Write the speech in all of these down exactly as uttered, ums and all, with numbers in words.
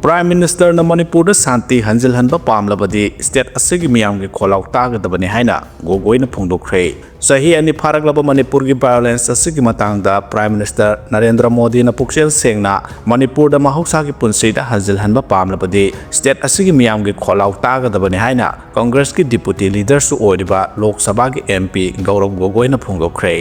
Prime Ministerꯅ ꯃꯅꯤꯄꯨꯔꯗ ꯁꯥꯟꯇꯤ ꯍꯟꯖꯤꯜꯍꯟꯕ ꯄꯥꯝꯂꯕꯗꯤ state ꯑꯁꯤꯒꯤ ꯃꯤꯌꯥꯝꯒꯤ ꯈꯣꯜꯂꯥꯎ ꯇꯥꯒꯗꯕꯅꯤ ꯍꯥꯏꯅ ꯒꯣꯒꯣꯏꯅ ꯐꯣꯡꯗꯣꯛꯈ꯭ꯔꯦ꯫ ꯆꯍꯤ ꯑꯅꯤ ꯐꯥꯔꯛꯂꯕ ꯃꯅꯤꯄꯨꯔꯒꯤ violence ꯑꯁꯤꯒꯤ ꯃꯇꯥꯡꯗ Prime Minister ꯅꯔꯦꯟꯗ꯭ꯔ ꯃꯣꯗꯤꯅ ꯄꯨꯛꯆꯦꯜ ꯁꯦꯡꯅ ꯃꯅꯤꯄꯨꯔꯗ ꯃꯍꯧꯁꯥꯒꯤ ꯄꯨꯟꯁꯤꯗ ꯍꯟꯖꯤꯜꯍꯟꯕ ꯄꯥꯝꯂꯕꯗꯤ state ꯑꯁꯤꯒꯤ ꯃꯤꯌꯥꯝꯒꯤ ꯈꯣꯜꯂꯥꯎ ꯇꯥꯒꯗꯕꯅꯤ ꯍꯥꯏꯅ Congressꯀꯤ deputy leaderꯁꯨ ꯑꯣꯏꯔꯤꯕ ꯂꯣꯛ ꯁꯚꯥꯒꯤ MP ꯒꯧꯔꯕ ꯒꯣꯒꯣꯏꯅ ꯐꯣꯡꯗꯣꯛꯈ꯭ꯔꯦ꯫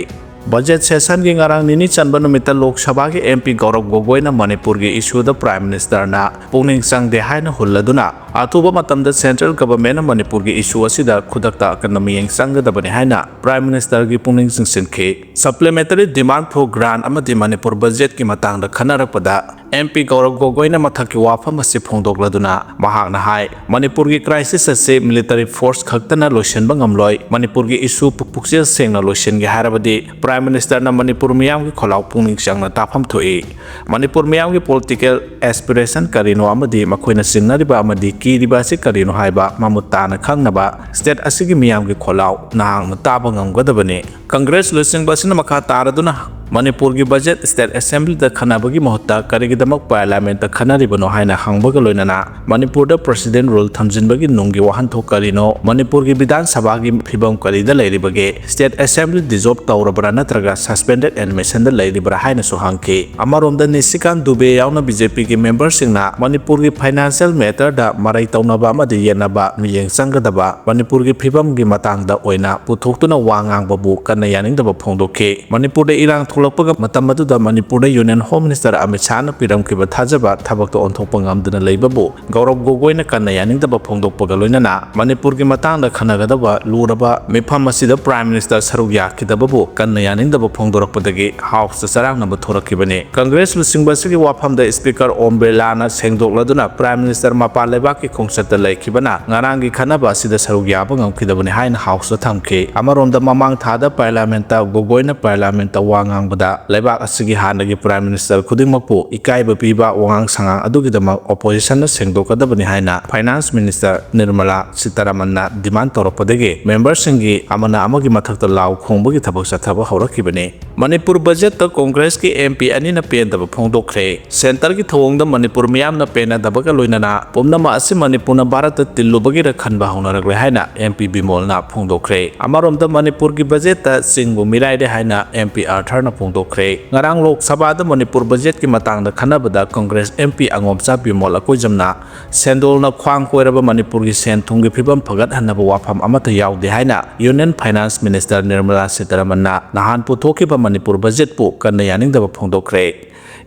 Budget sessionꯒꯤ ꯉꯔꯥꯡ ꯅꯤꯅꯤ ꯆꯟꯕ ꯅꯨꯃꯤꯠꯇ ꯂꯣꯛ ꯁꯚꯥꯒꯤ MP ꯒꯧꯔꯕ ꯒꯣꯒꯣꯏꯅ ꯃꯅꯤꯄꯨꯔꯒꯤ issueꯗ Prime Ministerꯅ ꯄꯨꯛꯅꯤꯡ ꯆꯪꯗꯦ ꯍꯥꯏꯅ ꯍꯨꯜꯂꯗꯨꯅ, ꯑꯊꯨꯕ ꯃꯇꯝꯗ central governmentꯅ ꯃꯅꯤꯄꯨꯔꯒꯤ issue ꯑꯁꯤꯗ ꯈꯨꯗꯛꯇ ꯑꯀꯟꯕ ꯃꯤꯠꯌꯦꯡ ꯆꯪꯒꯗꯕꯅꯤ ꯍꯥꯏꯅ Prime Ministerꯒꯤ ꯄꯨꯛꯅꯤꯡ ꯆꯤꯡꯁꯤꯟꯈꯤ꯫ Supplementary demand for grant ꯑꯃꯗꯤ ꯃꯅꯤꯄꯨꯔ budgetꯀꯤ ꯃꯇꯥꯡꯗ ꯈꯟꯅꯔꯛꯄꯗ, MP ꯒꯧꯔꯕ ꯒꯣꯒꯣꯏꯅ ꯃꯊꯛꯀꯤ ꯋꯥꯐꯝ ꯑꯁꯤ ꯐꯣꯡꯗꯣꯛꯂꯗꯨꯅ ꯃꯍꯥꯛꯅ ꯍꯥꯏ, ꯃꯅꯤꯄꯨꯔꯒꯤ crisis ꯑꯁꯤ military force ꯈꯛꯇꯅ ꯂꯣꯏꯁꯤꯟꯕ ꯉꯝꯂꯣꯏ꯫ ꯃꯅꯤꯄꯨꯔꯒꯤ issue ꯄꯨꯛ-, ꯄꯨꯛꯆꯦꯜ ꯁꯦꯡꯅ ꯂꯣꯏꯁꯤꯟꯒꯦ ꯍꯥꯏꯔꯕꯗꯤ Prime Ministerꯅ ꯃꯅꯤꯄꯨꯔ ꯃꯤꯌꯥꯝꯒꯤ ꯈꯣꯜꯂꯥꯎ ꯄꯨꯛꯅꯤꯡ ꯆꯪꯅ ꯇꯥꯐꯝ ꯊꯣꯛꯏ꯫ ꯃꯅꯤꯄꯨꯔ ꯃꯤꯌꯥꯝꯒꯤ political aspiration ꯀꯔꯤꯅꯣ ꯑꯃꯗꯤ ꯃꯈꯣꯏꯅ ꯆꯤꯡꯅꯔꯤꯕ ꯑꯃꯗꯤ ꯀꯤꯔꯤꯕ ꯑꯁꯤ ꯀꯔꯤꯅꯣ ꯍꯥꯏꯕ ꯃꯃꯨꯠ ꯇꯥꯅ ꯈꯪꯅꯕ state ꯑꯁꯤꯒꯤ ꯃꯤꯌꯥꯝꯒꯤ ꯈꯣꯜꯂꯥꯎ ꯅꯍꯥꯛꯅ ꯇꯥꯕ ꯉꯝꯒꯗꯕꯅꯤ꯫ Congress ꯂꯨꯆꯤꯡꯕ ꯑꯁꯤꯅ ꯃꯈꯥ ꯇꯥꯔꯗꯨꯅ ꯃꯅꯤꯄꯨꯔꯒꯤ budget state assemblyꯗ ꯈꯟꯅꯕꯒꯤ ꯃꯍꯨꯠꯇ ꯀꯔꯤꯒꯤꯗꯃꯛ parliamentꯇ ꯈꯟꯅꯔꯤꯕꯅꯣ ꯍꯥꯏꯅ ꯍꯪꯕꯒ ꯂꯣꯏꯅꯅ ꯃꯅꯤꯄꯨꯔꯗ president rule ꯊꯝꯖꯤꯟꯕꯒꯤ ꯅꯨꯡꯒꯤ ꯋꯥꯍꯟꯊꯣꯛ ꯀꯔꯤꯅꯣ, ꯃꯅꯤꯄꯨꯔꯒꯤ ꯕꯤꯙꯥꯟ ꯁꯚꯥꯒꯤ ꯐꯤꯕꯝ ꯀꯔꯤꯗ ꯂꯩꯔꯤꯕꯒꯦ, state assembly dissolve ꯇꯧꯔꯕ꯭ꯔꯥ ꯅꯠꯇ꯭ꯔꯒ suspended animationꯗ ꯂꯩꯔꯤꯕ꯭ꯔꯥ ꯍꯥꯏꯅꯁꯨ ꯍꯪꯈꯤ꯫ ꯑꯃꯔꯣꯝꯗ ꯅꯤꯁꯤꯀꯥꯟ ꯗꯨꯕꯦ ꯌꯥꯎꯅ BJPꯒꯤ memberꯁꯤꯡꯅ ꯃꯅꯤꯄꯨꯔꯒꯤ financial matterꯗ ꯃꯔꯩ ꯇꯧꯅꯕ ꯑꯃꯗꯤ ꯌꯦꯠꯅꯕ ꯃꯤꯠꯌꯦꯡ ꯆꯪꯒꯗꯕ ꯃꯅꯤꯄꯨꯔꯒꯤ ꯐꯤꯕꯝꯒꯤ ꯃꯇꯥꯡꯗ ꯑꯣꯏꯅ ꯄꯨꯊꯣꯛꯇꯨꯅ ꯋꯥ ꯉꯥꯡꯕꯕꯨ ꯀꯟꯅ ꯌꯥꯅꯤꯡꯗꯕ ꯐꯣꯡꯗꯣꯛꯈꯤ꯫ ꯃꯅꯤꯄꯨꯔꯗ ꯏꯔꯥꯡ ꯊꯣꯛꯂꯛꯄꯒ ꯃꯇꯝ ꯑꯗꯨꯗ ꯃꯅꯤꯄꯨꯔꯗ Union Home Minister ꯑꯃꯤꯠ ꯁꯥꯍꯅ ꯄꯤꯔꯝꯈꯤꯕ ꯊꯥꯖꯕ ꯊꯕꯛꯇ ꯑꯣꯟꯊꯣꯛꯄ ꯉꯝꯗꯅ ꯂꯩꯕꯕꯨ ꯒꯧꯔꯕ ꯒꯣꯒꯣꯏꯅ ꯀꯟꯅ ꯌꯥꯅꯤꯡꯗꯕ ꯐꯣꯡꯗꯣꯛꯄꯒ ꯂꯣꯏꯅꯅ ꯃꯅꯤꯄꯨꯔꯒꯤ ꯃꯇꯥꯡꯗ ꯈꯟꯅꯒꯗꯕ ꯂꯨꯔꯕ ꯃꯤꯐꯝ ꯑꯁꯤꯗ Prime Minister ꯁꯔꯨꯛ ꯌꯥꯈꯤꯗꯕꯕꯨ ꯀꯟꯅ ꯌꯥꯅꯤꯡꯗꯕ ꯐꯣꯡꯗꯣꯔꯛꯄꯗꯒꯤ Houseꯇ ꯆꯔꯥꯡꯅꯕ ꯊꯣꯔꯛꯈꯤꯕꯅꯤ꯫ Congress ꯂꯨꯆꯤꯡꯕ ꯑꯁꯤꯒꯤ ꯋꯥꯐꯝꯗ Speaker ꯑꯣꯝ ꯕꯤꯔꯂꯥꯅ ꯁꯦꯡꯗꯣꯛꯂꯗꯨꯅ Prime Minister ꯃꯄꯥꯟ ꯂꯩꯕꯥꯛꯀꯤ ꯈꯣꯡꯆꯠꯇ ꯂꯩꯈꯤꯕꯅ ꯉꯔꯥꯡꯒꯤ ꯈꯟꯅꯕ ꯑꯁꯤꯗ ꯁꯔꯨꯛ ꯌꯥꯕ ꯉꯝꯈꯤꯗꯕꯅꯤ ꯍꯥꯏꯅ Houseꯇ ꯊꯝꯈꯤ꯫ ꯑꯃꯔꯣꯝꯗ ꯃꯃꯥꯡ ꯊꯥꯗ parliamentꯇ ꯒꯣꯒꯣꯏꯅ parliamentꯇ ꯋꯥ ꯉꯥꯡ ꯕꯗ ꯂꯩꯕꯥꯛ ꯑꯁꯤꯒꯤ ꯍꯥꯟꯅꯒꯤ Prime Minister ꯈꯨꯗꯤꯡꯃꯛꯄꯨ ꯏꯀꯥꯏꯕ ꯄꯤꯕ ꯋꯥꯉꯥꯡ ꯁꯉꯥꯡ ꯑꯗꯨꯒꯤꯗꯃꯛ opposition ꯅ ꯁꯦꯡꯗꯣꯛꯀꯗꯕꯅꯤ ꯍꯥꯏꯅ Finance Minister Nirmala Sitharaman ꯅ demand ꯇꯧꯔꯛꯄꯗꯒꯤ member ꯁꯤꯡꯒꯤ ꯑꯃꯅ ꯑꯃꯒꯤ ꯃꯊꯛꯇ ꯂꯥꯎ ꯈꯣꯡꯕꯒꯤ ꯊꯕꯛ ꯆꯠꯊꯕ ꯍꯧꯔꯛꯈꯤꯕꯅꯤ꯫ ꯃꯅꯤꯄꯨꯔ budget ꯇ Congress ꯀꯤ M P ꯑꯅꯤꯅ ꯄꯦꯟꯗꯕ ꯐꯣꯡꯗꯣꯛꯈ꯭ꯔꯦ꯫ Centre ꯒꯤ ꯊꯧꯑꯣꯡꯗ ꯃꯅꯤꯄꯨꯔ ꯃꯤꯌꯥꯝꯅ ꯄꯦꯟꯅꯗꯕꯒ ꯂꯣꯏꯅꯅ ꯄꯨꯝꯅꯃꯛ ꯑꯁꯤ ꯃꯅꯤꯄꯨꯔꯅ ꯚꯥꯔꯠꯇ ꯇꯤꯜꯂꯨꯕꯒꯤꯔ ꯈꯟꯕ ꯍꯧꯅꯔꯛꯂꯦ ꯍꯥꯏꯅ M P ꯕꯤꯃꯣꯜꯅ ꯐꯣꯡꯗꯣꯛꯈ꯭ꯔꯦ꯫ ꯑꯃꯔꯣꯝꯗ ꯃꯅꯤꯄꯨꯔꯒꯤ budget ꯇ ꯆꯤꯡꯕꯨ ꯃꯤꯔꯥꯏꯔꯦ ꯍꯥꯏꯅ M P ꯑꯥꯔꯊꯔꯅ ꯐꯣꯡꯗꯣꯛꯈ꯭ꯔꯦ꯫ ꯉꯔꯥꯡ ꯂꯣꯛ ꯁꯚꯥꯗ ꯃꯅꯤꯄꯨꯔ budget ꯀꯤ ꯃꯇꯥꯡꯗ ꯈꯟꯅꯕꯗ Congress M P ꯑꯉꯣꯝꯆꯥ ꯕꯤꯃꯣꯜ ꯑꯀꯣꯏꯖꯝꯅ ꯁꯦꯟꯗꯣꯜꯅ ꯈ꯭ꯋꯥꯡ ꯀꯣꯏꯔꯕ ꯃꯅꯤꯄꯨꯔꯒꯤ ꯁꯦꯟ ꯊꯨꯝꯒꯤ ꯐꯤꯕꯝ ꯐꯒꯠꯍꯟꯅꯕ ꯋꯥꯐꯝ ꯑꯃꯠꯇ ꯌꯥꯎꯗꯦ ꯍꯥꯏꯅ Union Finance Minister Nirmala Sitharaman ꯅ ꯅꯍꯥꯟ ꯄꯨꯊꯣꯛꯈꯤꯕ ꯃꯅꯤꯄꯨꯔ budget ꯄꯨ ꯀꯟꯅ ꯌꯥꯅꯤꯡꯗꯕ ꯐꯣꯡꯗꯣꯛꯈ꯭ꯔꯦ꯫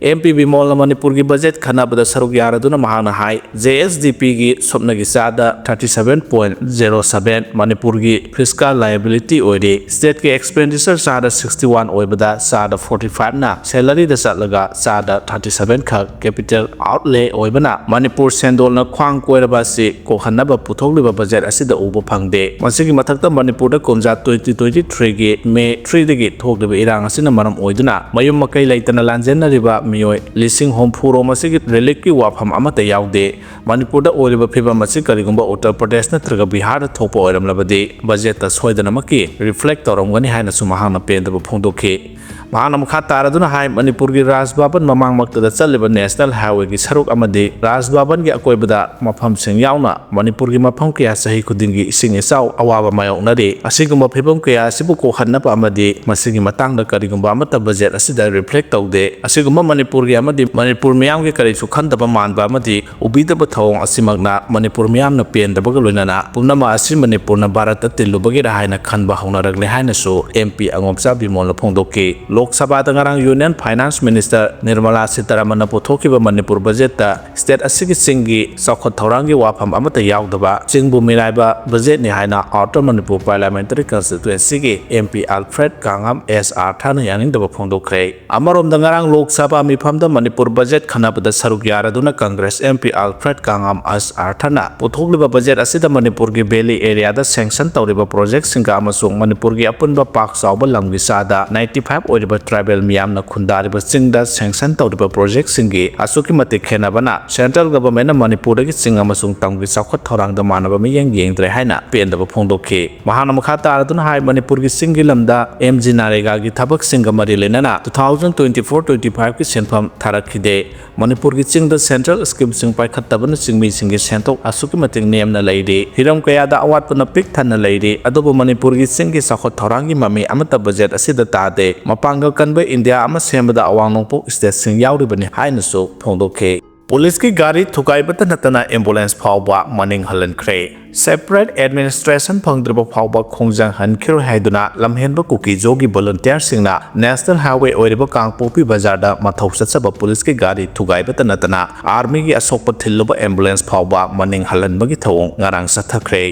M P ꯕꯤꯃꯣꯜꯅ ꯃꯅꯤꯄꯨꯔꯒꯤ budget ꯈꯟꯅꯕꯗ ꯁꯔꯨꯛ ꯌꯥꯔꯗꯨꯅ ꯃꯍꯥꯛꯅ ꯍꯥꯏ, J S D P ꯒꯤ ꯁꯨꯞꯅꯒꯤ ꯆꯥꯗ thirty seven point zero seven ꯃꯅꯤꯄꯨꯔꯒꯤ fiscal liability ꯑꯣꯏꯔꯤ꯫ State ꯀꯤ expenditure ꯆꯥꯗ sixty one ꯑꯣꯏꯕꯗ ꯆꯥꯗ forty five ꯅ salary ꯗ ꯆꯠꯂꯒ ꯆꯥꯗ thirty seven ꯈꯛ capital outlay ꯑꯣꯏꯕꯅ ꯃꯅꯤꯄꯨꯔ ꯁꯦꯟꯗꯣꯜꯅ ꯈ꯭ꯋꯥꯡ ꯀꯣꯏꯔꯕ ꯑꯁꯤ ꯀꯣꯛꯍꯟꯅꯕ ꯄꯨꯊꯣꯛꯂꯤꯕ budget ꯑꯁꯤꯗ ꯎꯕ ꯐꯪꯗꯦ꯫ ꯃꯁꯤꯒꯤ ꯃꯊꯛꯇ ꯃꯅꯤꯄꯨꯔꯗ ꯀꯨꯝꯖꯥ twenty twenty three ꯒꯤ May three ꯗꯒꯤ ꯊꯣꯛꯂꯤꯕ ꯏꯔꯥꯡ ꯑꯁꯤꯅ ꯃꯔꯝ ꯑꯣꯏꯗꯨꯅ ꯃꯌꯨꯝ ꯃꯀꯩ ꯂꯩꯇꯅ ꯂꯥꯟꯖꯦꯟꯅꯔꯤꯕ ꯃꯤꯑꯣꯏ ꯂꯤꯁꯤꯡ ꯍꯨꯝꯐꯨ ꯔꯣꯝ ꯑꯁꯤꯒꯤ relief ꯀꯤ ꯋꯥꯐꯝ ꯑꯃꯠꯇ ꯌꯥꯎꯗꯦ꯫ ꯃꯅꯤꯄꯨꯔꯗ ꯑꯣꯏꯔꯤꯕ ꯐꯤꯕꯝ ꯑꯁꯤ ꯀꯔꯤꯒꯨꯝꯕ ꯎꯠꯇꯔ ꯄ꯭ꯔꯗꯦꯁ ꯅꯠꯇ꯭ꯔꯒ ꯕꯤꯍꯥꯔꯗ ꯊꯣꯛꯄ ꯑꯣꯏꯔꯝꯂꯕꯗꯤ budget ꯇ ꯁꯣꯏꯗꯅꯃꯛꯀꯤ reflect ꯇꯧꯔꯝꯒꯅꯤ ꯍꯥꯏꯅꯁꯨ ꯃꯍꯥꯛꯅ ꯄꯦꯟꯗꯕ ꯐꯣꯡꯗꯣꯛꯈꯤ꯫ ꯃꯍꯥꯛꯅ ꯃꯈꯥ ꯇꯥꯔꯗꯨꯅ ꯍꯥꯏ, ꯃꯅꯤꯄꯨꯔꯒꯤ ꯔꯥꯖ ꯚꯕꯟ ꯃꯃꯥꯡꯃꯛꯇꯗ ꯆꯠꯂꯤꯕ National Highway ꯒꯤ ꯁꯔꯨꯛ ꯑꯃꯗꯤ ꯔꯥꯖ ꯚꯕꯟꯒꯤ ꯑꯀꯣꯏꯕꯗ ꯃꯐꯝꯁꯤꯡ ꯌꯥꯎꯅ ꯃꯅꯤꯄꯨꯔꯒꯤ ꯃꯐꯝ ꯀꯌꯥ ꯆꯍꯤ ꯈꯨꯗꯤꯡꯒꯤ ꯏꯁꯤꯡ ꯏꯆꯥꯎ ꯑꯋꯥꯕ ꯃꯥꯌꯣꯛꯅꯔꯤ꯫ ꯑꯁꯤꯒꯨꯝꯕ ꯐꯤꯕꯝ ꯀꯌꯥ ꯑꯁꯤꯕꯨ ꯀꯣꯛꯍꯟꯅꯕ ꯑꯃꯗꯤ ꯃꯁꯤꯒꯤ ꯃꯇꯥꯡꯗ ꯀꯔꯤꯒꯨꯝꯕ ꯑꯃꯠꯇ budget ꯑꯁꯤꯗ reflect ꯇꯧꯗꯦ꯫ ꯑꯁꯤꯒꯨꯝꯕ ꯃꯅꯤꯄꯨꯔꯒꯤ ꯑꯃꯗꯤ ꯃꯅꯤꯄꯨꯔ ꯃꯤꯌꯥꯝꯒꯤ ꯀꯔꯤꯁꯨ ꯈꯟꯗꯕ ꯃꯥꯟꯕ ꯑꯃꯗꯤ ꯎꯕꯤꯗꯕ ꯊꯧꯑꯣꯡ ꯑꯁꯤꯃꯛꯅ ꯃꯅꯤꯄꯨꯔ ꯃꯤꯌꯥꯝꯅ ꯄꯦꯟꯗꯕꯒ ꯂꯣꯏꯅꯅ ꯄꯨꯝꯅꯃꯛ ꯑꯁꯤ ꯃꯅꯤꯄꯨꯔꯅ ꯚꯥꯔꯠꯇ ꯇꯤꯜꯂꯨꯕꯒꯤꯔ ꯍꯥꯏꯅ ꯈꯟꯕ ꯍꯧꯅꯔꯛꯂꯦ ꯍꯥꯏꯅꯁꯨ M P ꯑꯉꯣꯝꯆꯥ ꯕꯤꯃꯣꯜꯅ ꯐꯣꯡꯗꯣꯛꯈꯤ꯫ ꯂꯣꯛ ꯁꯚꯥꯗ ꯉꯔꯥꯡ Union Finance Minister Nirmala Sitharaman ꯅ ꯄꯨꯊꯣꯛꯈꯤꯕ ꯃꯅꯤꯄꯨꯔ budget ꯇ state ꯑꯁꯤꯒꯤ ꯆꯤꯡꯒꯤ ꯆꯥꯎꯈꯠ ꯊꯧꯔꯥꯡꯒꯤ ꯋꯥꯐꯝ ꯑꯃꯠꯇ ꯌꯥꯎꯗꯕ ꯆꯤꯡꯕꯨ ꯃꯤꯔꯥꯏꯕ budget ꯅꯤ ꯍꯥꯏꯅ Outer Manipur Parliamentary Constituency ꯒꯤ M P Alfred Kangam S Arthur ꯅ ꯌꯥꯅꯤꯡꯗꯕ ꯐꯣꯡꯗꯣꯛꯈ꯭ꯔꯦ꯫ ꯑꯃꯔꯣꯝꯗ ꯉꯔꯥꯡ ꯂꯣꯛ ꯁꯚꯥ ꯃꯤꯐꯝꯗ ꯃꯅꯤꯄꯨꯔ budget ꯈꯟꯅꯕꯗ ꯁꯔꯨꯛ ꯌꯥꯔꯗꯨꯅ Congress M P Alfred Kangam S Arthur ꯅ ꯄꯨꯊꯣꯛꯂꯤꯕ budget ꯑꯁꯤꯗ ꯃꯅꯤꯄꯨꯔꯒꯤ valley area ꯗ sanction ꯇꯧꯔꯤꯕ project ꯁꯤꯡꯒ ꯑꯃꯁꯨꯡ ꯃꯅꯤꯄꯨꯔꯒꯤ ꯑꯄꯨꯟꯕ ꯄꯥꯛ ꯆꯥꯎꯕ ꯂꯝꯒꯤ ꯆꯥꯗ ninety five ꯑꯣꯏꯔꯤꯕ ꯇ꯭ꯔꯥꯏꯕꯦꯜ ꯃꯤꯌꯥꯝꯅ ꯈꯨꯟꯗꯥꯔꯤꯕ ꯆꯤꯡꯗ ꯁꯦꯡꯁꯟ ꯇꯧꯔꯤꯕ ꯄ꯭ꯔꯣꯖꯦꯛꯁꯤꯡꯒꯤ ꯑꯁꯨꯛꯀꯤ ꯃꯇꯤꯛ ꯈꯦꯟꯅꯕꯅ ꯁꯦꯟꯇ꯭ꯔꯦꯜ ꯒꯚꯔꯟꯃꯦꯟꯠꯅ ꯃꯅꯤꯄꯨꯔꯗꯒꯤ ꯆꯤꯡ ꯑꯃꯁꯨꯡ ꯇꯝꯒꯤ ꯆꯥꯎꯈꯠ ꯊꯧꯔꯥꯡꯗ ꯃꯥꯟꯅꯕ ꯃꯤꯠꯌꯦꯡ ꯌꯦꯡꯗ꯭ꯔꯦ ꯍꯥꯏꯅ ꯄꯦꯟꯗꯕ ꯐꯣꯡꯗꯣꯛꯈꯤ꯫ ꯃꯍꯥꯛꯅ ꯃꯈꯥ ꯇꯥꯔꯗꯨꯅ ꯍꯥꯏ, ꯃꯅꯤꯄꯨꯔꯒꯤ ꯆꯤꯡꯒꯤ ꯂꯝꯗ ꯑꯦꯝ ꯖꯤ ꯅꯔꯦꯒꯥꯒꯤ ꯊꯕꯛꯁꯤꯡꯒ ꯃꯔꯤ ꯂꯩꯅꯅ two thousand twenty-four twenty-five ꯀꯤ ꯁꯦꯟꯐꯝ ꯊꯥꯔꯛꯈꯤꯗꯦ꯫ ꯃꯅꯤꯄꯨꯔꯒꯤ ꯆꯤꯡꯗ ꯁꯦꯟꯇ꯭ꯔꯦꯜ ꯁ꯭ꯀꯤꯝꯁꯤꯡ ꯄꯥꯏꯈꯠꯇꯕꯅ ꯆꯤꯡꯃꯤꯁꯤꯡꯒꯤ ꯁꯦꯟꯊꯣꯛ ꯑꯁꯨꯛꯀꯤ ꯃꯇꯤꯛ ꯅꯦꯝꯅ ꯂꯩꯔꯤ꯫ ꯍꯤꯔꯝ ꯀꯌꯥꯗ ꯑꯋꯥꯠꯄꯅ ꯄꯤꯛ ꯊꯟꯅ ꯂꯩꯔꯤ꯫ ꯑꯗꯨꯕꯨ ꯃꯅꯤꯄꯨꯔꯒꯤ ꯆꯤꯡꯒꯤ ꯆꯥꯎꯈꯠ ꯊꯧꯔꯥꯡꯒꯤ ꯃꯃꯤ ꯑꯃꯠꯇ ꯕꯖꯦꯠ ꯑꯁꯤꯗ ꯇꯥꯗꯦ꯫ ꯃꯄꯥꯡꯒꯜ ꯀꯟꯕ ꯏꯟꯗꯤꯌꯥ ꯑꯃ ꯁꯦꯝꯕꯗ ꯑꯋꯥꯡ ꯅꯣꯡꯄꯣꯛ ꯁ꯭ꯇꯦꯠꯁꯤꯡ ꯌꯥꯎꯔꯤꯕꯅꯤ ꯍꯥꯏꯅꯁꯨ ꯐꯣꯡꯗꯣꯛꯈꯤ꯫ ꯄꯨꯂꯤꯁꯀꯤ ꯒꯥꯔꯤ ꯊꯨꯒꯥꯏꯕꯇ ꯅꯠꯇꯅ ꯑꯦꯝꯕꯨꯂꯦꯟꯁ ꯐꯥꯎꯕ ꯃꯅꯤꯡ ꯍꯜꯍꯟꯈ꯭ꯔꯦ꯫ Separate administration ꯐꯪꯗ꯭ꯔꯤꯕ ꯐꯥꯎꯕ ꯈꯣꯡꯖꯪ ꯍꯟꯈꯤꯔꯣꯏ ꯍꯥꯏꯗꯨꯅ ꯂꯝꯍꯦꯟꯕ ꯀꯨꯀꯤꯖꯣꯒꯤ ꯚꯣꯂꯨꯟꯇꯤꯌꯔꯁꯤꯡꯅ ꯅꯦꯁꯅꯦꯜ ꯍꯥꯏꯋꯦ ꯑꯣꯏꯔꯤꯕ ꯀꯥꯡꯄꯣꯛꯄꯤ ꯕꯖꯥꯔꯗ ꯃꯊꯧ ꯆꯠꯆꯕ ꯄꯨꯂꯤꯁꯀꯤ ꯒꯥꯔꯤ ꯊꯨꯒꯥꯏꯕꯇ ꯅꯠꯇꯅ ꯑꯥꯔꯃꯤꯒꯤ ꯑꯁꯣꯛꯄ ꯊꯤꯜꯂꯨꯕ ꯑꯦꯝꯕꯨꯂꯦꯟꯁ ꯐꯥꯎꯕ ꯃꯅꯤꯡ ꯍꯜꯍꯟꯕꯒꯤ ꯊꯧꯑꯣꯡ ꯉꯔꯥꯡ ꯆꯠꯊꯈ꯭ꯔꯦ꯫